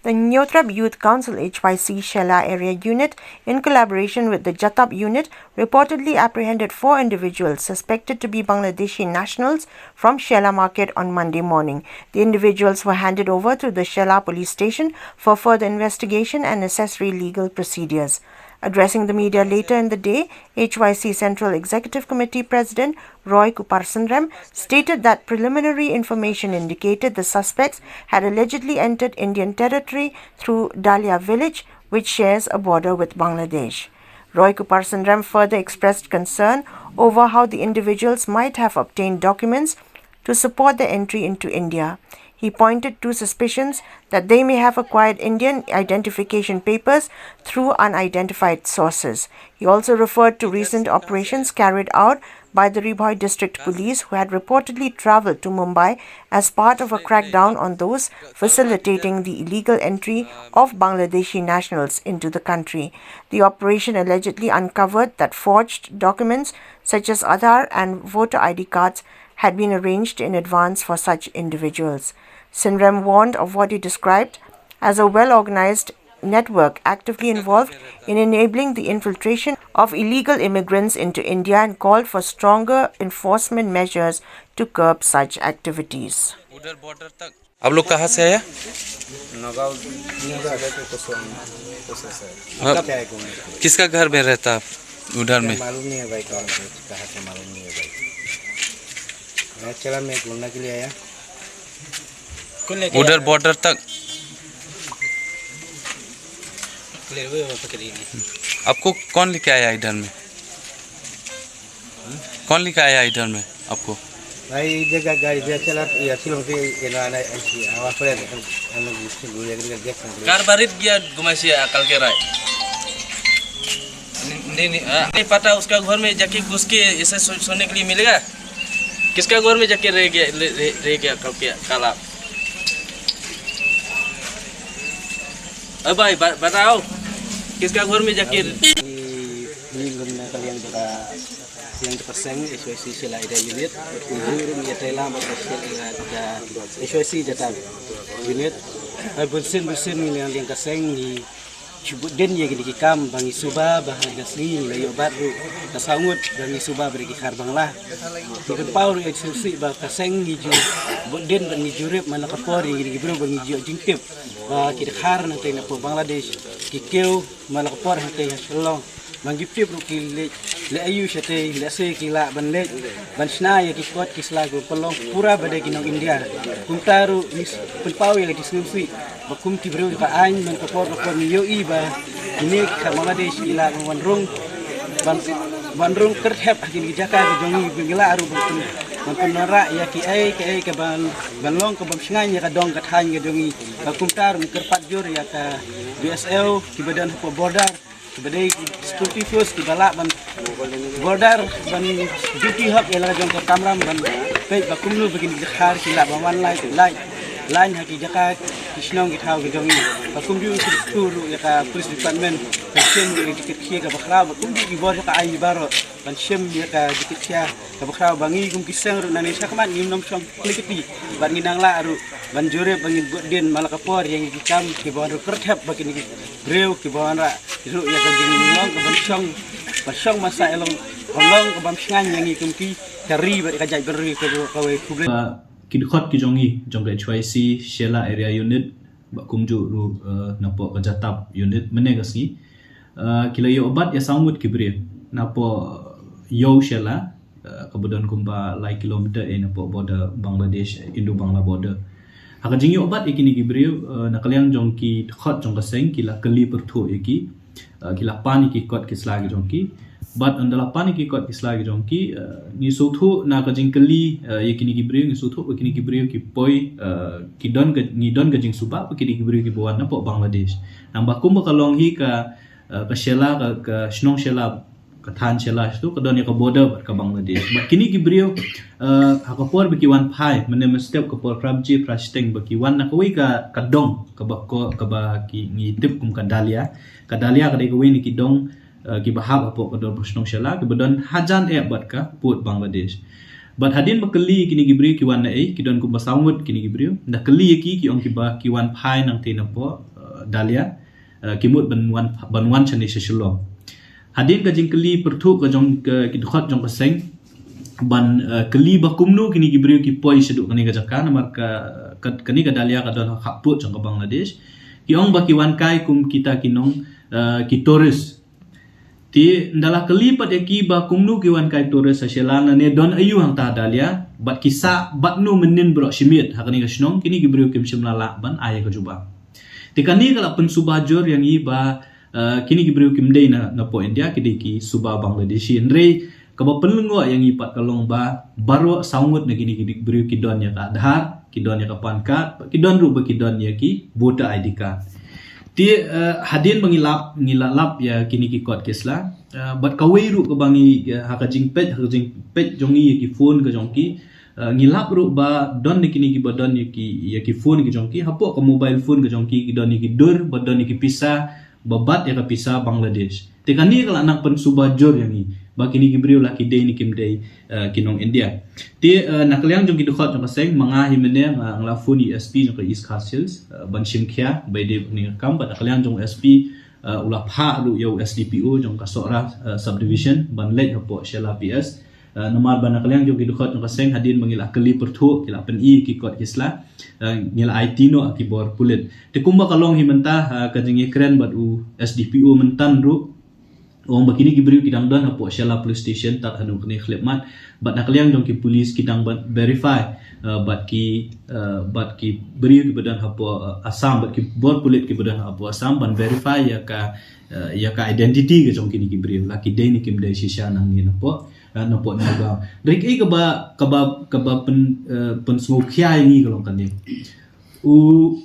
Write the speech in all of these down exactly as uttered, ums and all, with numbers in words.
The Hynñiewtrep Youth Council H Y C Shella Area Unit, in collaboration with the Jatab Unit, reportedly apprehended four individuals suspected to be Bangladeshi nationals from Shella Market on Monday morning. The individuals were handed over to the Shella Police Station for further investigation and necessary legal procedures. Addressing the media later in the day, H Y C Central Executive Committee President Roy Kuparsynrem stated that preliminary information indicated the suspects had allegedly entered Indian territory through Dalia village, which shares a border with Bangladesh. Roy Kuparsynrem further expressed concern over how the individuals might have obtained documents to support their entry into India. He pointed to suspicions that they may have acquired Indian identification papers through unidentified sources. He also referred to recent operations carried out by the Ri Bhoi District Police, who had reportedly traveled to Mumbai as part of a crackdown on those facilitating the illegal entry of Bangladeshi nationals into the country. The operation allegedly uncovered that forged documents such as Aadhaar and voter I D cards had been arranged in advance for such individuals. Synrem warned of what he described as a well organized network actively involved in enabling the infiltration of illegal immigrants into India and called for stronger enforcement measures to curb such activities. आप लोग कहाँ से आया? नगांव जिले के कोसोम कोसोम से हाँ। क्या है घूमने का? किसका घर में रहता आप उधर में? मालूम नहीं है भाई, कहाँ से, कहाँ से मालूम नहीं है भाई। मैं चला, मैं घूमने के लिए आया। उधर बॉर्डर तक। ले वो पकड़िए। आपको कौन लेके आया इधर में? कौन लेके आया इधर में आपको? भाई, इधर का गाड़ी भी चला, ये शिलोंग से ये ना आना, ऐसी हवा पड़े, हम लोग इससे घूमने के लिए देख सकते हैं। कार बारिश गया घुमाइशी अकाल के राय। नहीं, नहीं, नहीं, हाँ, नहीं पता उसका घर में जाके घुस के ऐसे सो, सोने के लिए मिलेगा। किसका घर में जाके रह गया, रह, रह, रह गया अकाल के, काला? अब भाई ब, बताओ, किसका घर में जाके? Ni lun na kaliang jaka, kaliang jaka seng, H Y C Shella Area Unit, ku huru ni ya Thailand, ba ka Shella jaka, H Y C jaka unit. Ai bunsin, bunsin ni liang, liang ka seng ni, chubut den ya gini ki kam, ba ngi suba, ba ha ka sngi, la yo bat ru, ka sangut, ba ngi suba, ba ki khar Bangla. Ni kan pau ru ya chubut si, ba ka seng ni ju, but den, ba ngi jurip, man la ka por, ya gini ki bru, ba ngi ju jingtip. Ba ki khar nang tei na po Bangladesh, ki kiew, man la ka por, nang tei ha Shillong. Ba ngi pip ruh ki leh, leh aïu shatei, lehse ki lah ban leh, ban shna ïa ki kot ki sla ki pynlong pura ba dei ki nong India. Kumta ruh ngi pynpaw ïa ka jingsngewsih ba kum ki briew ka aiñ, man ka por ka por ngi ïohi ba kine ki khar Bangladesh ki lah ban wan rung, ban, ban rung kyrthep ha kine ki jaka ka jong ngi, ba ngi lah ruh ban pyn, ban pynwanrah ïa kiei kiei ka ban, ban long ka bym shngaiñ ïa ka dong ka thaiñ ka jong ngi. Ba kumta ruh ngi kyrpad jur ïa ka B S F kiba don hapoh border, kiba dei ki security force kiba lah ban border, ban duty hok ïa la ka jong ka kamram, ban peit ba kumno ba kine ki dkhar ki lah ban wan lait lait lait ha ki jaka ki shnong ki thaw ki jong ngi. Ba kumjuh ki tu ruh ïa ka police department, ban shem ïa ka jingkit khia kaba khraw, ba kumjuh ki bor jaka aiñ baroh, ban shem ïa ka jingkit khia kaba khraw, ba ngi kum ki seng ruh nangne shakhmat ngim nym shong kli kti, bad ngi nang lah ruh ban jurip, ba ngin bud dien man la ka por ïa ngi ki kam kiba wan ruh kyrthep ba kine ki briew kiba wanrah ruh ïa ka jinglong ka ban shong, ban shong ban sah ïa long, ban long ka bym shngaiñ ïa ngi kum ki ka ri bad ka jaitbynriew ka ruh kawei. Khublei. Ba ki dkhot ki jong ngi jong ka H Y C Shella Area Unit, ba kumjuh ruh, eh, napoh ka Jatab Unit mynne ka sngi, eh, ki la ïoh bat ïa saw ngut ki briew napoh Ïew Shella, eh, kaba don kumba lai kilometer eh napoh border Bangladesh, Indo-Bangla border. Ha ka jingïoh bat ïa kine ki briew, eh, na ka liang jong ki dkhot jong ka seng ki la kylli pyrthuh ïa ki, eh, ki la pan ïa ki kot ki sla ki jong ki. Bad ynda la pan ïa ki kot ki sla ki jong ki, eh, ngi sngewthuh na ka jingkylli, eh, ïa kine ki briew, ngi sngewthuh ba kine ki briew ki poi, eh, ki don ka, ngi don ka jingsuba ba kine ki briew kiba wan napoh Bangladesh. Nangba kumba ka long hi ka, eh, ka Shella, ka, ka shnong Shella, ka thaiñ Shella tu ka don ïa ka border bad ka Bangladesh. Bad kine ki briew, eh, ha ka por ba ki wan phai, mynne mynstep ka por phra baje phra shiteng, ba ki wan na kawei ka, ka dong kaba ko, kaba ki ngi tip kum ka Dalia. Ka Dalia ka dei kawei na ki dong, eh, kiba hap hapoh ka dor shnong Shella, kiba don hajan eh bad ka pud Bangladesh. Bad hadien ba kylli kine ki briew ki wan naei, ki don kumba saw ngut kine ki briew. Da kylli ïa ki, ki ong ki ba ki wan phai nangtei napoh, eh, Dalia, uh, ki mut ban wan, ban wan shane sha Shillong. Hadien ka jingkylli pyrthuh ka jong ka, ki dkhot jong ka seng, ban, uh, kylli ba kumno kine ki briew ki poi shaduh kane ka jaka, namar ka, ka, kane ka Dalia ka don ha khappud jong ka Bangladesh. Ki ong ba ki wan kai kum kita ki nong, uh, ki tourist. Te ynda la kylli pat ïa ki ba kumno ki wan kai tourist ha Shillong, ne don aïu hangta ha Dalia, bad ki sah bad no mynnin baroh shi miet ha kane ka shnong, kine ki briew kim shym la lah ban ai ka jubab. Te kane ka la pynsuba jur ïa ngi ba, uh, kine ki briew kim dei na, na poh India, ki dei ki suba Bangladeshi. Hynrei kaba pynlyngngoh ïa ngi pat ka long ba baroh saw ngut na kine ki briew ki don ïa ka Aadhaar, ki don ïa ka PAN card, ki don ruh ba ki don ïa ki voter I D card. Te, uh, hadien ba ngi lap, ngi la lap ïa kine ki kot ki sla, uh, bad kawei ruh kaba ngi, uh, ha ka jingpeit, ha ka jingpeit jong ngi ïa ki phone ka jong ki, uh, ngi lap ruh ba don na kine kiba don ïa ki, ïa ki phone ki jong ki, hapoh ka mobile phone ka jong ki, ki don ïa ki dur, ba don ïa ki pisa, ba bat ïa ka pisa Bangladesh. Te kane ka la nang pynsuba jur ïa ngi ba kine ki briew la ki dei ne kim dei, uh, ki nong India. Te, uh, na ka liang jong ki dkhot jong ka seng, ma nga hi mynne, uh, nga la phone ïa u S P jong ka East Khasi Hills, uh, ban shim khia ba ïadei bad kane ka kam, bad na ka liang jong u S P, uh, u la phah ruh ïa u S D P O jong ka Sohra, uh, subdivision ban leit hapoh Shella P S. Uh, namar ba na ka liang jong ki dkhot jong ka seng, hadien ba ngi la kylli pyrthuh, ki la pyni ki kot ki sla, uh, ngi la aiti noh ha ki bor pulit. Te kumba ka long hi mynta, uh, ka jingïakren bad u S D P O mynta ruh, u ong ba kine ki briew ki dang don hapoh Shella Police Station tad haduh kane khyllipmat, bad na ka liang jong ki police ki dang ban verify, uh, bad ki, uh, bad ki briew kiba don hapoh, uh, Assam, bad ki bor pulit kiba don hapoh Assam ban verify ïa ka, uh, ïa ka identity ka jong kine ki briew, la ki dei ne kim dei shisha nangne napoh, uh, napoh Nagaon. Hynrei kaei kaba, kaba, kaba pyn, uh, pynsngewkhia ïa ngi ka long kane. U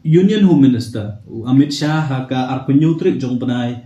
Union Home Minister, u Amit Shah, ha ka arphew hynñiew tarik jong u bnai,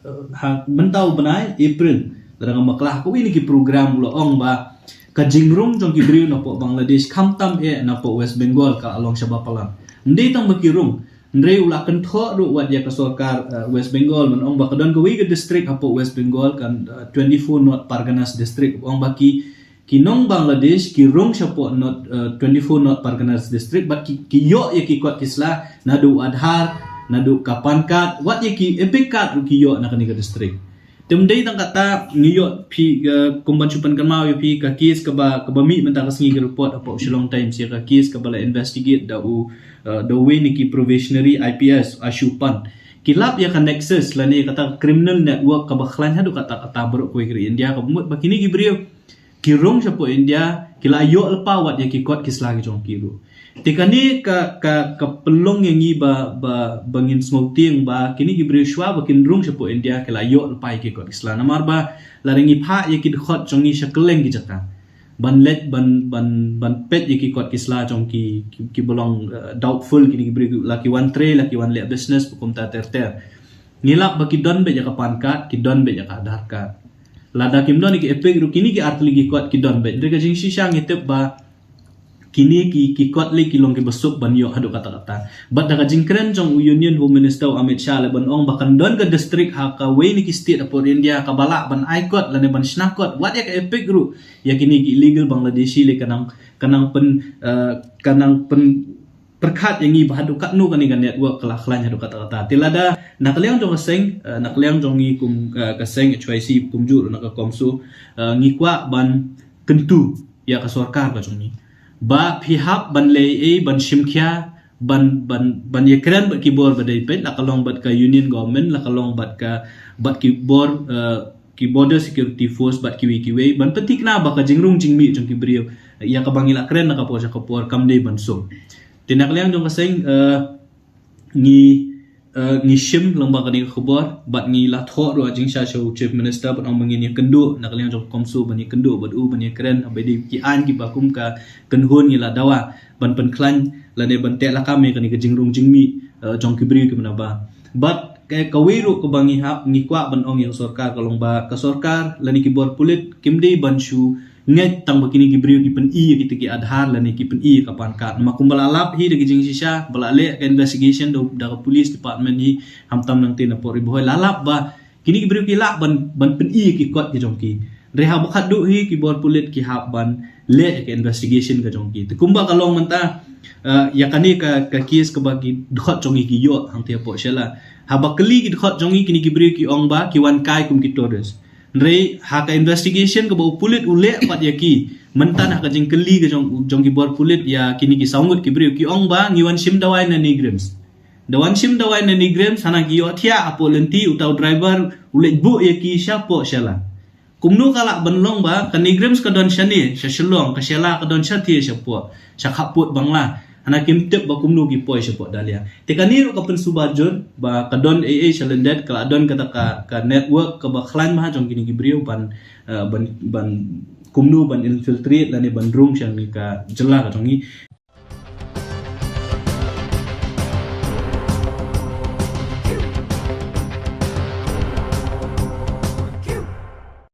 uh, ha, mynta u bnai April, lada ngam bakla, ha kawei na ki program u la ong ba ka jingrung jong ki briew napoh Bangladesh, khamtam eh napoh West Bengal, ka la long shaba palat. Ym dei tang ba ki rung, hynrei u la kynthoh ruh wat ïa ka sorkar, uh, West Bengal, ban ong ba ka don kawei ka district hapoh West Bengal, ka, uh, twenty-four North Parganas District, u ong ba ki, ki nong Bangladesh ki rung shapoh North, uh, twenty-four North Parganas District, bad ki, ki ïoh ïa ki kot ki sla, naduh u Aadhaar, naduh ka PAN card, wat ïa ki EPIC card ruh ki ïoh na kane ka district. Te ym dei tang kata, ngi ïoh phi, uh, kum ban shu pynkynmaw ïa phi ka case kaba, kaba mih mynta ka sngi, ka report hapoh Shillong Times, ïa ka case kaba la investigate da u, uh, da uwei na ki probationary I P S, Ashu Pant. Ki lap ïa ka nexus lane kata ka criminal network kaba khlaiñ haduh katta katta baroh kawei ka ri India, kaba mut ba kine ki briew ki rung shapoh India, ki la ïoh lypa wat ïa ki kot ki sla ki jong ki ruh. Te kane ka, ka, ka pynlong ïa ngi ba, ba, ba ngin sngewtieng ba kine ki briew shuwa ba kin rung shapoh India ki la ïoh lypa ïa ki kot ki sla. Namar ba lada ngi phah ïa ki dkhot jong ngi sha kylleng ki jaka, ban leit, ban, ban, ban peit ïa ki kot ki sla jong ki, ki, kiba long, uh, doubtful, kine ki briew la ki wan trei, la ki wan leh business, ba kumta ter ter. Ngi lap ba ki don beit ïa ka PAN card, ki don beit ïa ka Aadhaar card. Lada kim don ïa ki EPIC ruh, kine ki artylli ki kot ki don beit. Hynrei ka jingshisha ngi tip ba kine ki, ki kot lei ki long kiba suk ban ïoh haduh katta katta. Bad da ka jingkren jong u Union Home Minister u Amit Shah lei ban ong ba kan don ka district ha kawei na ki state hapoh India kaba lah ban ai kot lane ban shna kot wat ïa ka EPIC ruh ïa kine ki illegal Bangladeshi lei, ka nang, ka nang pyn, uh, ka nang pyn pyrkhat ïa ngi ba haduh katno kane ka network ka la khlaiñ haduh katta katta. Te lada na ka liang jong ka seng, uh, na ka liang jong ngi kum, uh, ka seng H Y C kumjuh ruh na ka CoMSO, uh, ngi kwah ban kyntu ïa ka sorkar ka jong ngi ba phi hap ban leh ei, ban shim khia, ban, ban, ban ïakren bad ki bor ba dei peit, la ka long bad ka Union Government, la ka long bad ka, bad ki bor, uh, ki Border Security Force, bad kiwei kiwei, ban pynthikna ba ka jingrung jingmih jong ki briew ïa kaba ngi la kren na ka por sha ka por kam dei ban suk. Te na ka liang jong ka seng, uh, ngi, uh, ngi shim lyngba kane ka khubor, bad ngi la thoh ruh ha jingshisha sha u Chief Minister ban ong ba ngin ïakynduh, na ka liang jong ka CoMSO ban ïakynduh bad u, ban ïakren ba dei ki aiñ kiba kum ka kynhun ngi la dawa ban pynkhlaiñ lane ban teh lakam ïa kane ka jingrung jingmih, uh, jong ki briew kiba na ba. Bad ka, kawei ruh kaba ngi hap, ngi kwah ban ong ïa ka sorkar ka long ba ka sorkar lane ki bor pulit kim dei ban shu ngeit tang ba kine ki briew ki pyni ïa kita ki Aadhaar lane ki pyni ïa ka PAN card. Namar kumba la lap hi da ka jingshisha ba la leh ka investigation da, da ka police department hi, hamtam nangta na pdeng Ri Bhoi, la lap ba kine ki briew ki lah ban, ban pyni ïa ki kot ki jong ki. Hynrei haba khatduh hi ki bor pulit ki hap ban leh ka investigation ka jong ki. Te kumba ka long mynta, uh, ïa kane ka, ka case kaba ki dkhot jong ngi ki ïoh hangtei hapoh Shella. Haba kylli ki dkhot jong ngi, kine ki briew ki ong ba ki wan kai kum ki tourist. Hynrei ha ka investigation kaba u pulit u leh pat ïa ki, mynta ha ka jingkylli ka jong, jong ki bor pulit ïa kine ki saw ngut ki briew, ki ong ba ngi wan shim dawai na NEIGRIHMS. Da wan shim dawai na NEIGRIHMS, hana ki ïohthiah hapoh lynti, uta u driver u leit buh ïa ki shapoh Shella. Kumno ka lah ban long ba ka NEIGRIHMS ka don shane sha Shillong, ka Shella ka don shatei shapoh, sha khappud Bangla? Hana kim tip ba kumno ki poi shapoh Daliah. Te kane ruh ka pynsuba jur ba ka don ei ei sha lyndet, ka la don kata ka, ka network kaba khlaiñ bha jong kine ki briew ban, uh, ban, ban kumno ban infiltrate lane ban rung sha kane ka jylla ka jong ngi.